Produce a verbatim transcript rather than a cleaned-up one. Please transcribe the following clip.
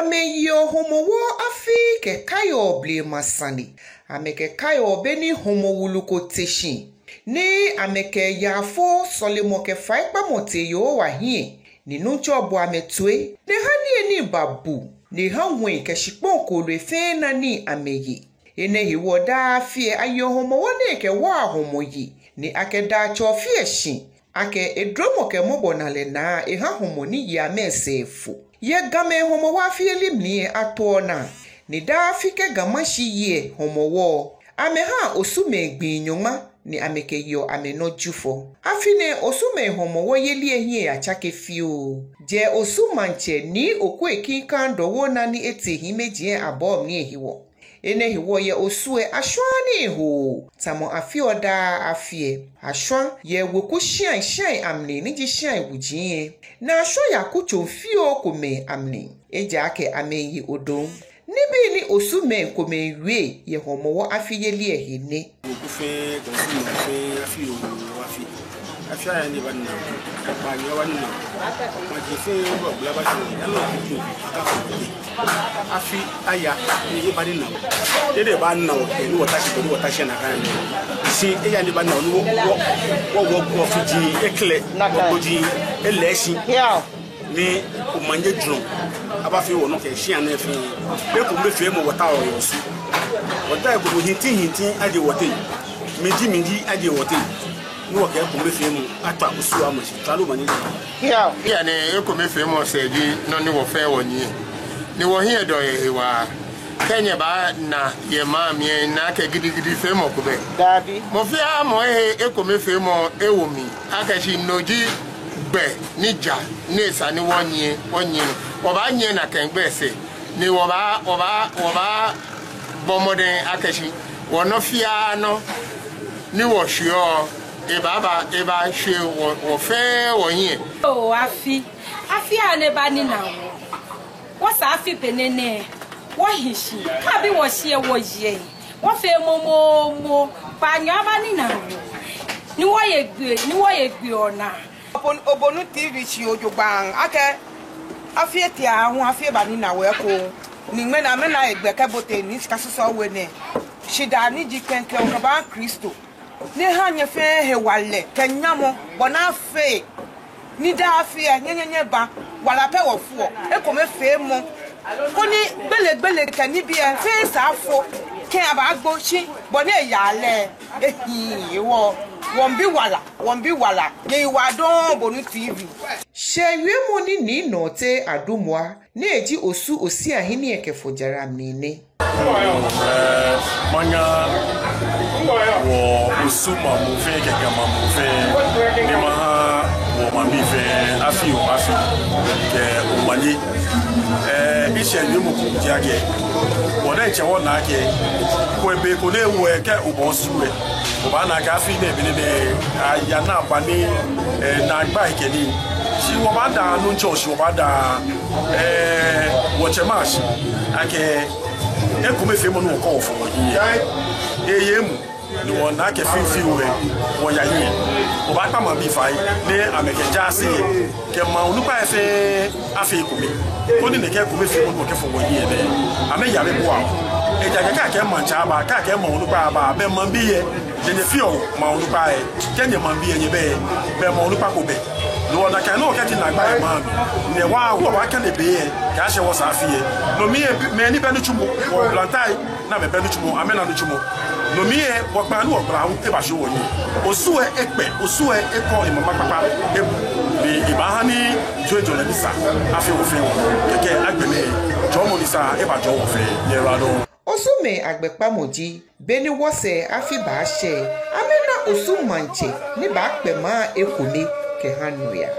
Amɛyeɔ Hɔmɔwɔ afi kɛkaiɔ blema sane. Amɛkɛkaiɔ be ni hɔmɔ wulu ko te shi, ni amɛkɛ yaafo, sɔlemɔ kɛ faikpamɔ tee Yehowa hiɛ, ni Nuŋtsɔ bo amɛ toi, ni eha niyenii babu, ni eha ŋwɛi kɛ shikpɔŋ kooloi fɛɛ na nii amɛye. Enɛ hewɔ daa afi lɛ ayeɔ Hɔmɔwɔ nɛɛ kɛwaa hɔmɔ yi, ni akɛdaa Tsɛ Ofe lɛ shi, akɛ edromɔ kɛ mɔbɔnalɛ naa eha hɔmɔ ni ye amɛ lɛ sɛɛ fo. Yɛ Gamɛi Hɔmɔwɔ afiyeli mli lɛ atoɔ naa, ni daa afi kɛ Ga Mashi ye Hɔmɔwɔ, amɛhaa Osumɛi gbii nyɔŋma, ni amɛkɛyeɔ amɛnɔ Jufɔ. Afi nɛɛ Osumɛi Hɔmɔwɔ yeli lɛ hiɛ yatsake fioo, jɛ Osu Maŋtsɛ Nii Okwei Kinkan Dowuona ni etee hiimeji lɛ abɔɔ mli lɛ hewɔ. Enɛ hewɔ yɛ Osu lɛ ashwaa nii hoo, tamɔ afeɔ daa afi lɛ. Ashwa yɛ weku shiai shiai amli ni ji shiai wuji lɛ, ni ashwa yɛ akutso fioo komɛi amli, ejaakɛ amɛye odom. Nibii ni Osumɛi komɛi wie yɛ Hɔmɔwɔ afiyeli lɛ he nɛ. Weku fɛɛ kɛ Osu maŋ fɛɛ afi oo afi. Afi aya ni eba nina wɔ. Kpaanyɔ aba nina wɔ. Maji fɛɛ wɔ gbla ba shi wɔ. Yalɔ kuku aka fɔ wɔ. Afi aya ni eba nina wɔ. Dede eba nina wɔ. Ni wɔta shi bɔ ni wɔta shi nakai nɛɛ. Shi eya ni eba nina wɔ ni wɔ wɔ wɔ wɔ fiji ekɛlɛ. Nakai. Wɔ koji elɛ shi. Yeah. Ni omanye jurɔ abafee wɔnɔ kɛ shia nɛɛ fɛɛ. Ekomefeemɔ wɔtaoɔ yɛ Osu. Wɔtaoɔ ekomefeemɔ, hinti hinti aje wɔteŋ. Miji miji aje wɔteŋ. Ni wɔkɛ ekomefeemɔ atswa Osu amashi. Tswa lɛ omanye jurɔ. Yao. Eya ni ekomefeemɔ sɛɛ ji nɔ ni wɔ fɛɛ wɔnyiɛ. Ni wɔhiɛ dɔ yɛ hewalɛ. Kɛ nyɛbaana yɛ maŋ mli lɛ, nyɛnaa akɛ gidigidifeemɔ ko bɛ. Dabi. Mɔ fɛɛ mɔ ehe ekomefeemɔ ewo mli. Akɛ shi no ji gbɛ ni ja ni esa ni wɔnyiɛ, wɔnyiɛ nɔ. Wɔbaanyiɛ nakai gbɛ sɛɛ. Ni wɔbaa, wɔbaa, wɔbaabɔ mɔdɛŋ akɛ shi wɔnɔ fɛɛ nɔ ni wɔshweɔ, ebaaba, ebaashwe wɔ, wɔ fɛɛ wɔhiɛ. Oo, afi, afi aya ni eba nina wɔ. Wɔsɛɛ afi be nɛɛ nɛ, wɔhi shi, kaabi wɔshi lɛ wɔye. Wɔfee momomo, kpaanyɔ aba nina wɔ. Ni wɔye gbi, ni wɔye gbi ona. Obonu, Obonu T V shi jogbaŋŋ, akɛ afi etee aahu, afi eba nina wɔ eko. Ni ŋmɛnɛ amɛna egbɛ kɛbote ni shika sɔsɔ we nɛ. Shidaa ni ji klɛŋklɛŋ okɛba Kristo. Ni eha nyɛ fɛɛ hewalɛ kɛ nyamɔ bɔ ni afee ni daa afi lɛ nyɛ, nyɛ, nyɛba. Wala pɛ wɔfoɔ, ekomefeemɔ. Koni gbele gbele kɛ nibii lɛ fɛɛ esa afo kɛ abaagbo shi bɔ ni eyaa lɛ. Ehiii, wɔ, wɔmiibi wala, wɔmiibi wala. Nyɛyiwaladɔŋŋ Obonu T V. Shɛɛ wiemɔ ni Nii Nɔɔte Adumua ni eji Osu Osiahene lɛ kɛfɔ jara mli nɛ. Ɛɛ, maŋa wɔ Osu maŋ muu fɛɛ kɛ Ga maŋ muu fɛɛ ni maha wɔ maŋbii fɛɛ afi oo afi kɛ omanye. Ɛɛ, mishɛɛ wiemɔ ko ji akɛ, wɔ diɛŋtsɛ wɔna akɛ, kwɛ be ko ni ewo lɛ kɛ obɔ Osu lɛ, obaana akɛ afi nɛɛ be nɛɛ aya naagba ni, ɛɛ, naagbai kɛ nii. Shi wɔbaada Nuŋtsɔ shi wɔbaada, ɛɛ, wɔtsɛmɛi ashi akɛ ekomefeemɔ ni wɔkɔ wɔfɔ wɔyi lɛ, eye emuu ni wɔna akɛ fioo fioo lɛ wɔya hiɛ. Wɔbaakpa maŋbii fai ni amɛkɛ jaase lɛ kɛ maŋ onukpai lɛ fɛɛ afee ekome. Koni nɛkɛ ekomefeemɔ ni wɔkɛfɔ wɔyi lɛ nɛɛ, amɛya amɛbua wɔ. Ejaakɛ kɛ akɛɛ maŋtsɛ aba, kɛ akɛɛ maŋ onukpa aba, bɛ maŋbii lɛ, nyɛ nyɛfeɔ maŋ onukpa lɛ, kɛ nyɛ maŋbii lɛ nyɛbɛ, bɛ maŋ onukpa ko bɛ. Ni wɔna akɛ nɔ kɛji naagba yɛ maŋ mli, ni wɔ wɔbaakane be lɛ kɛyashɛ wɔsɛɛ afi lɛ. No mli lɛ, mɛi ni bɛ nitsumɔ, wɔblantai ni amɛbɛ nitsumɔ, amɛna nitsumɔ. No mli lɛ, wɔkpaa ni wɔgbala hu ebashwie wɔyi. Osu lɛ ekpɛ, Osu lɛ ekɔ emama kpakpa ebu. Ni ebaaha ni jɔɔjɔɔ lɛ ni sa afee wɔ fɛɛ wɔ. Kɛkɛ agbɛnɛ, jɔɔmɔ ni sa ebajɔɔ wɔ fɛɛ. Nyɛyiwaladɔŋŋ. Osumɛi agbɛkpamɔ ji, beni wɔsɛɛ afi baashɛ, amɛna Osu maŋtsɛ ni baakpɛ maŋ lɛ ekome kɛha nɔyaa.